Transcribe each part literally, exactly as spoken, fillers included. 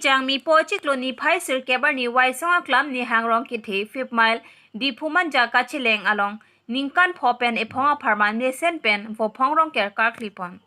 Tangmi po chiklo niphai sirkep arni Waisong Aklam Nihang Rong kethe fifth mile Diphu Manja kacheleng along ningkan pho pen ephong apharman mesen pen Vophong Rongker karkli pon.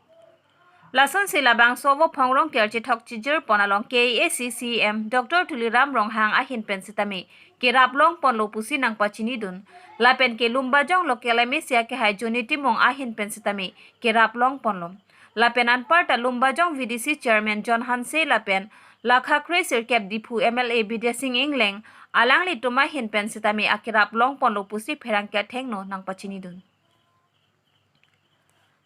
Lasonsi labangso Vophong Rongker chethok chijir pon along K A A C C E M Doctor Tuliram Ronghang ahin pen sitame kerap long ponlo pusi nangpachini dun. Lapen ke Lumbajong local M A C akehai Joni Timung ahin pen sitame kerap long ponlo. Lapen anparta Lumbajong V D C Chairman John Hanse lapen lakha kre sirkep Diphu M L A Bidya Sing Engleng alanglitum ahin pen sitame akerap long ponlo pusi pherangke athengno nangpachini dun.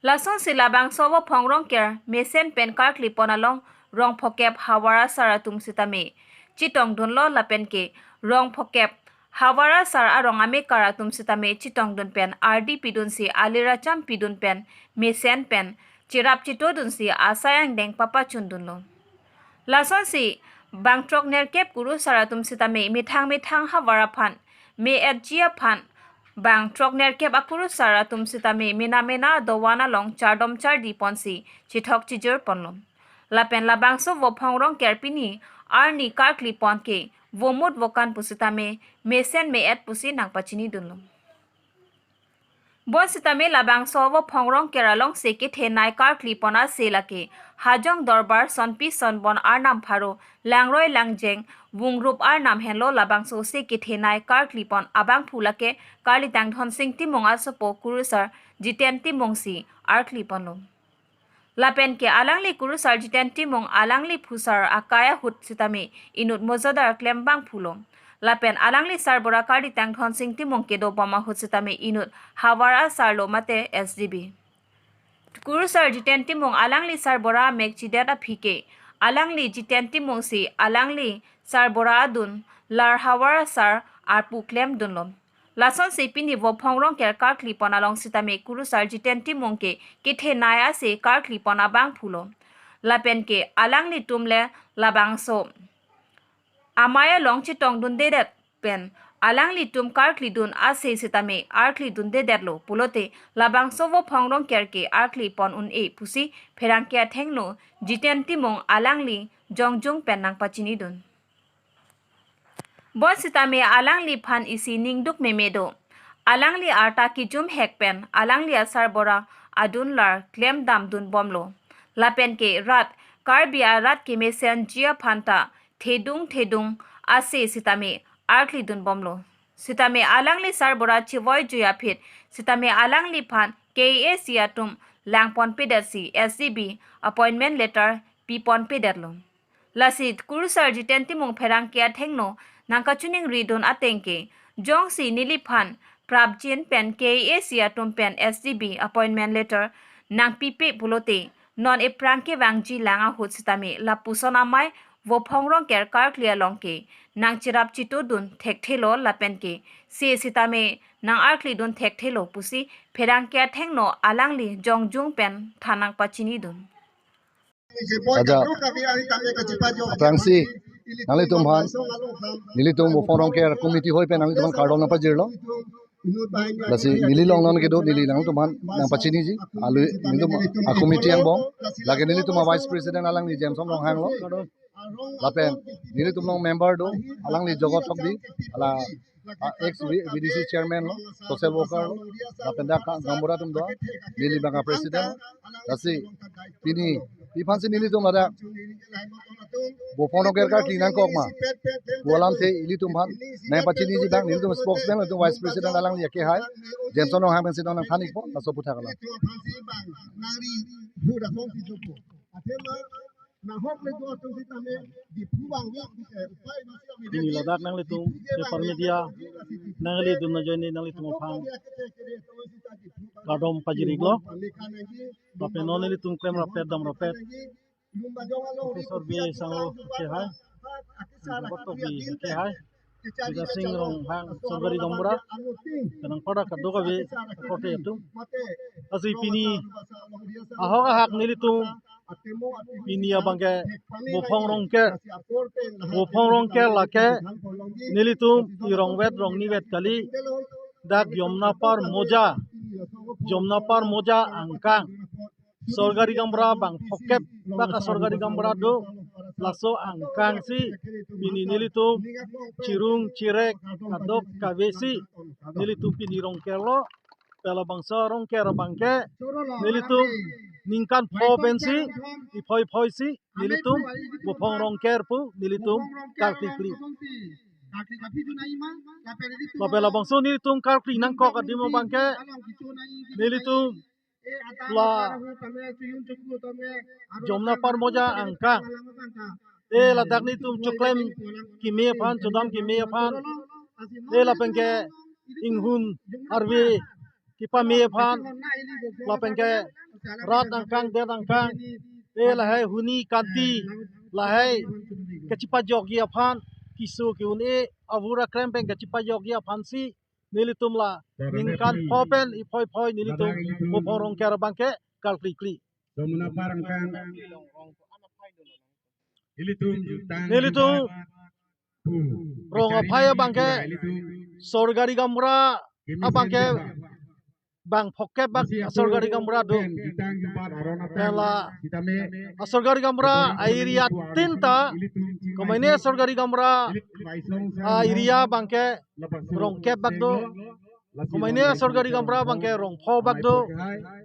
Lasonsi labangso Vophong Rongker mesen pen karkli pon along rong phokep havar asar atum sitame chetong dunlo lapen ke rong phokep havar asar arong amekar atum sitame chetong dun pen ardi pidunsi aliracham pidun pen mesen pen cherap cheto dunsi asai angdeng papachun dunlo. Lasonsi bang throk nerkep kurusar atum sitame methang methang havar aphan me-etji aphan bang throk nerkep akurusar atum sitame mena mena dovan along chardom chardi ponsi chethok chijir ponlo. Lapen labangso Vophong Rongker pini arni karkli pon ke vomut vokan pusitame mesen me-et pusi nangpachini dunlo. Bonsitame labangso Vophong Rongker alongsi kethenei karkli pon ase lake Hajong Dorbar Sonpi Sonbon Arnam Pharo Langroi Langjeng Vungrup Arnam henlo. Labangso si kethenei karkli pon abangphu lake Karlitang Dhonsing Timung asopo kurusar Jiten Timung si arkli ponlo. Lapen ke alangli kurusar Jiten Timung alangli phusar akai ahut sitame inut mojadar klem bangphulo. Lapen alangli sarbura Karlitang Dhonsing Timung kedo bom ahut sitame inut havar asarlo mate S D B. Kurusar Jiten Timung alangli sarbura mek chidet aphi ke alangli Jiten Timung si alangli sarbura adun lar havar asar arpu klem dunlo. Lasonsi pini Vophong Rongker karkli pon along sitame kurusar Jiten Timung ke kethenei ase karkli pon abangphulo. Lapen ke alanglitum le labangso amei along chetong dundedet pen alanglitum karkli dun ase sitame arkli dundedetlo pulote labangso Vophong Rongker ke arkli pon un-e pusi pherangke athengno Jiten Timung alangli jongjung pen nangpachini dun. Bonsitame alangliphan isi ningduk meme do. Alangli arta kijum hek pen alangli asarbura adun lar klem dam dun bomlo. Lapen ke rat Karbi arat kemesenji aphan ta thedung thedung ase sitame arkli dun bomlo. Sitame alangli sarbura chevoi jui aphi sitame alangliphan K A A C atum lang ponpedetsi S D B appointment letter pi ponpedetlo. Lasi kurusar Jiten Timung pherangke athengno nangkachiningri dun ateng ke jongsi neliphan prapjin pen K A A C atum pen S D B appointment letter nangpipe pulote non ephrang kevangji lang ahut sitame lapuson amei Vophong Rongker karkli along ke nangcherap cheto dun thekthelo lapen ke se sitame nang arkli dun thekthelo pusi pherangke athengno alangli jongjung pen than nangpachini dun. Aja, aphrangsi nanglitum aphan, nelitum Vophong Rongker committee hoi pen nanglitum aphan kardom nangpajirlo. Lasi neli long non kedo neli nanglitum aphan nangpachiniji. Alu nelitum a-committee angbong. Lake nelitum a-vice president alangli Jameson Ronghang lo. Lapen nelitum along member do, alangli Jogot Tokbi, ala, ah, ex V-, V D C chairman lo, social worker lo, lapen dak gaonbura atum do, neli bang a-president, lasi pini, pi aphansi nelitum ladak Vophong Rongker karkli nangkok ma pu alamthe ilitum aphan nangpachiniji bang, nelitum spokesman, nelitum vice president alangli akehai Jameson Ronghang pensi nangthan-ikpo, laso aphuthak alam. Pini ladak nanglitum paper media nanglidun ajoine nanglitum aphan kardom pajir-iklo. Lapen non nelitum klem rapet dam rapet Professor B A Sangho akehai, Jogot Tokbi akehai, Bidya Sing Ronghang sorkari gaonbura, kanang pada kadokave korte atum. Lasi pini ahok ahak nelitum pini abangke Vophong Rongker, Vophong Rongker lake nelitum irongvet rongnivet kali, dak Jomnapar Moja, Jomnapar Moja angkang sorkari gaonbura bang phokep, dak sorkari gaonbura do, laso angkang si pini nelitum chirung chirek kadokave si nelitum pini rongkerlo. Pe labangso arongker abangke nelitum ningkan pho pensi iphoi phoi si nelitum bophong rongker pu nelitum karklikli. Lapen labangso nelitum karkli nangkok adim abangke nelitum la Jamnapar Mouza angkang e ladak nelitum choklem keme aphan, chodam keme aphan e lapenke inghun arve kepame aphan lapenke rat angkang det angkang e lahai huni kanti lahai kachepajokji aphan keso ke-un-e avur akrem pen kachepajokji aphan si nelitum la ningkan pho pen iphoi phoi nelitum bophong rongker abangke karklikli. Jamnapar angkang. Nelitum rong aphai abangke sorkari gaonbura abangke bang phokep bak sorkari gaonbura do. Pen la sorkari gaonbura a-area tinta, komatne sorkari gaonbura a-area abangke rong kep bak do, komatne sorkari gaonbura abangke rong pho bak do.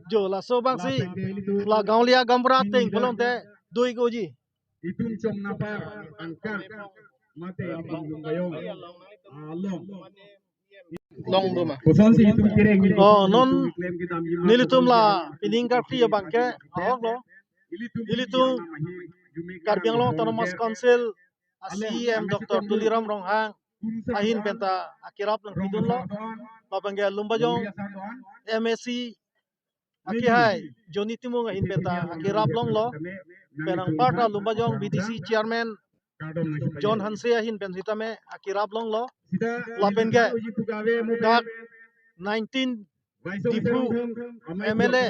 Jo laso abangsi la gaonlia gaonbura ateng pulote do-ikji. Itum Jamnapar angkang mate itum Lumbajong along. Long do ma. Kosonsi itum kereng. Oh, non nelitum la pining karkli abangke ahok lo. Ilitum Karbi Anglong Autonomous Council a-C E M Doctor Tuliram Ronghang ahin penta akerap nangpidunlo. Lapenke Lumbajong M A C akehai Johnny Timung ahin penta akerap longlo. Pen anparta Lumbajong B D C Chairman John Hanse ahin pen sitame akerap longlo. Lapenke dak nineteen Diphu M L A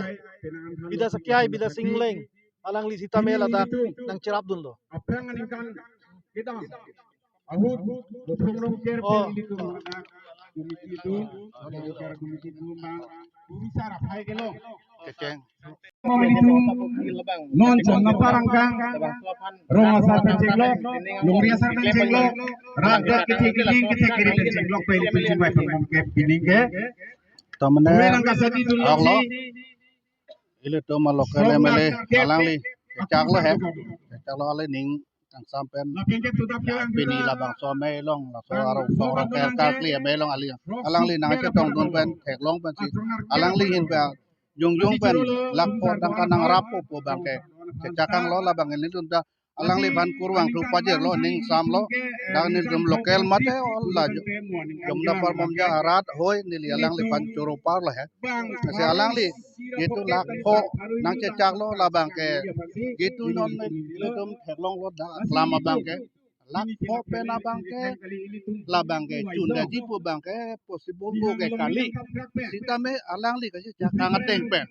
Bidya Sing, akehai Bidya Sing Engleng alangli sitame ladak nangcherapdunlo. Aphrang aningkan kedam ahut bophong rongker Oh. pen ilitum ladak komiti atum, rongker komiti atum bang kurusar aphai kelong. Kecheng. Ilitum non Jamnapar angkang rong asar pen chenglok, longri asar pen chenglok, rat rat kethek keling kethek kiri pen chenglok pen ilitum chingvai pangpam ke pining ke. Tamane Kue nang kasadi dun ahok lo. Laksi. Ilitum a-local M L A alangli kechaklo he. Kechaklo alangli ning kangsam pen. Lapin ke tudap ke lang pini tudap. Labangso amei along laso Bang, arong bang, bang, rongker bang, karkli amei along ali. Rong alangli nang suk chetongdun pen theklong pensi. Alangli hin pen jongjong pen lakh pho tangka nangrappo pu abangke kechakanglo labang ilitum ta alangliphan kurvangthu pajirlo, ning samlo. Dak nelitum local mate all la jo. Jamnapar Mouza arat hoi neli alangliphan choro parlo he. Lasi alangli jitu lakh pho nangchechaklo labangke jitu non nelitum theklonglo dak aklam abangke lakh pho pen abangke labangke chundaji pu abangke possible do ke kali. Sitame alangli kachechakang ateng pen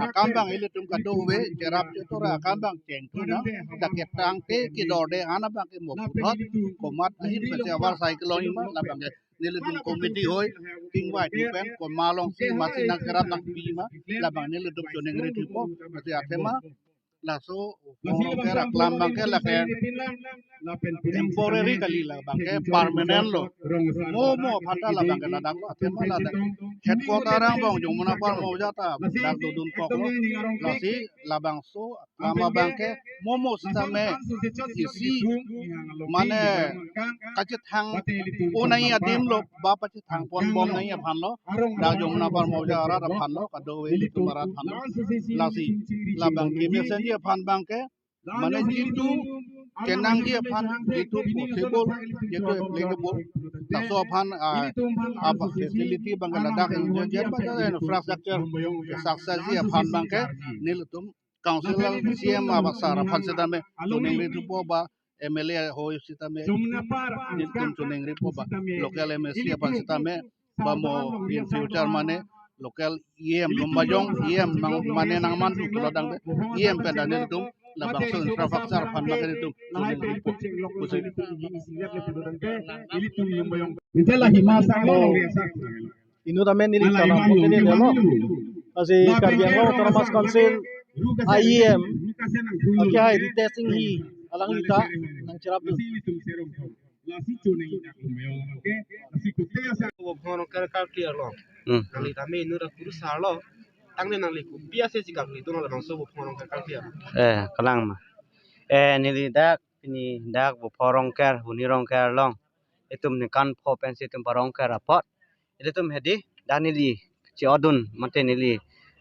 akam abang ilitum kadokave cherap chetora akam abang chengthunang. Dak ketangte kedorde an abangke mo puthot komat ahin pensi avarsai kelongji ma labangke nelitum committee hoi chingvai thu pen komat alongsi masi nangcherap nangpi ma labang nelitum choningri thupo. Lasi athema laso rongker aklam abangke lake temporary kali, labangke permanent lo. Mo mo aphan ta labangke ladak lo, athema ladak headquarter angbong Jamnapar Mouza ta dak dodun koklo. Lasi labangso aklam abangke mo mo sitame isi mane kachethang-o nangji adim lo ba pachethang ponbom nangji aphan lo. Dak Jamnapar Mouza arat aphan lo, kadokave ilitum arat aphan lo. Lasi labang kemesenji aphan abangke mane jitu kenangji aphan, jitu possible, jitu applicable, laso aphan ah, apa facility abangke ladak injection ba infrastructure success ji aphan abangke nelitum council C M aba sar aphan sitame choningri thupo ba M L A hoi sitame nelitum choningripo ba local M A C aphan sitame ba mo in future mane local E M Lumbajong E M nang mane nangmanthu pulo tangte E M pen ta nelitum labangso infrastructure aphan abangke nelitum choningripo. Pusi. Ite la hima sang lo, Inut amen neli tanam pute ne demo. Lasi Karbi Anglong Autonomous Council E M akehai Ritesh Enghi Alangli ta nangcherapdun. Lasi chonei dak lumayong ke, lasi kute asa. Bo Phongrongker kalkli arlo. Hmm. Nangli tame inut akurusar lo. Tangte nangli kopi ase si kalkli, tu nangli bangso Bo Phongrongker kalkli arlo. Eh, kalang ma. Eh, neli dak, pini dak Bo Phongrongker, Huni Rongker along. Itum ningkan pho pensi itum parongker apot. Ilitum hedi, dak neli che-otdun, mate neli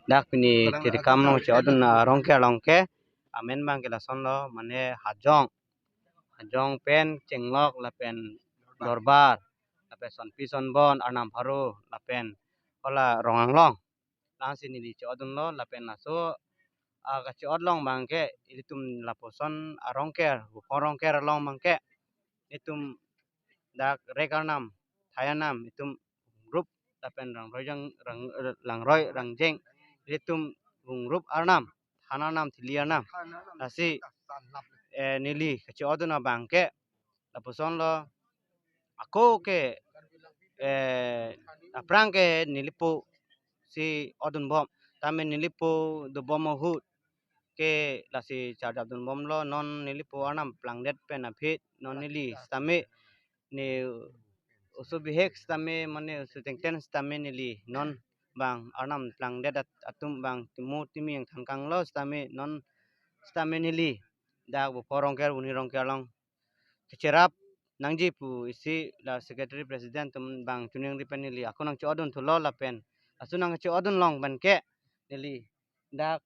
dak pini tirikam along che-otdun arongker along ke. Amen abang ke lason lo, mane hajong. Hajong pen chenglok lapen dorbar, lapen sonpi sonbon, arnam pharo, lapen hala rong anglong. Lasi neli che-otdunlo, lapen laso, ah, kache-ot along abang ke, ilitum lapuson arongker, Bo Phongrongker along abang ke, itum dak rek arnam, thai arnam, itum rup lapen rangroi jang, rang, langroi rangjeng, itum vungrup arnam, than arnam, thili arnam. Lasi, eh, neli kache-otdun abang ke, lapuson lo, ako ke, eh, aphrang ke nelipo si otdunbom, tame nelipo dobom ahut ke lasi charjapdunbomlo, non nelipo arnam plangdet pen aphi, non neli sitame ne oso bihek sitame, mane oso tengten sitame neli non abang arnam plangdet at-, atum abang timo timi nangthan kanglo sitame, non sitame neli dak Bo Phongrongker, Huni Rongker along kacherap nangji pu isi la secretary president atum abang choningri pen neli ako nangche-otdun thulo lapen laso nangche-otdun along abang ke neli dak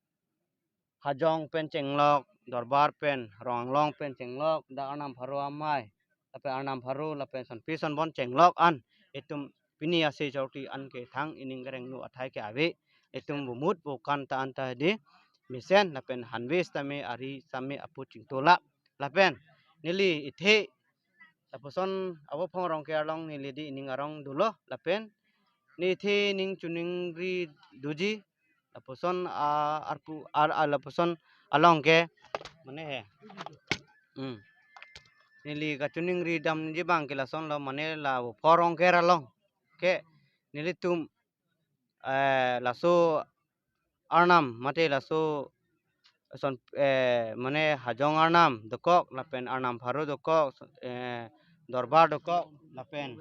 hajong pen chenglok, dorbar pen, rong anglong pen chenglok, dak arnam pharo amei, lapen arnam pharo, lapen sonpi sonbon chenglok an, itum pini ase chokri an ke thang ining kereng nu athai ke ave, itum bumut bukan ta an ta di, mesen, lapen hanve sitame ari sitame apu chingtolap, lapen neli ithe, lapuson abo Phongrongker along neli di ining arong dolo, lapen ne ithe ning choningri doji, lapuson, ah, arpu, ar, ah, lapuson along ke, mane he. Hmm. Neli kachoningri damji abang ke lason lo, mane la Bo Phongrongker along ke nelitum, eh, laso arnam, mate laso son, eh, mane hajong arnam dokok, lapen arnam pharo dokok, eh, dorbar dokok, lapen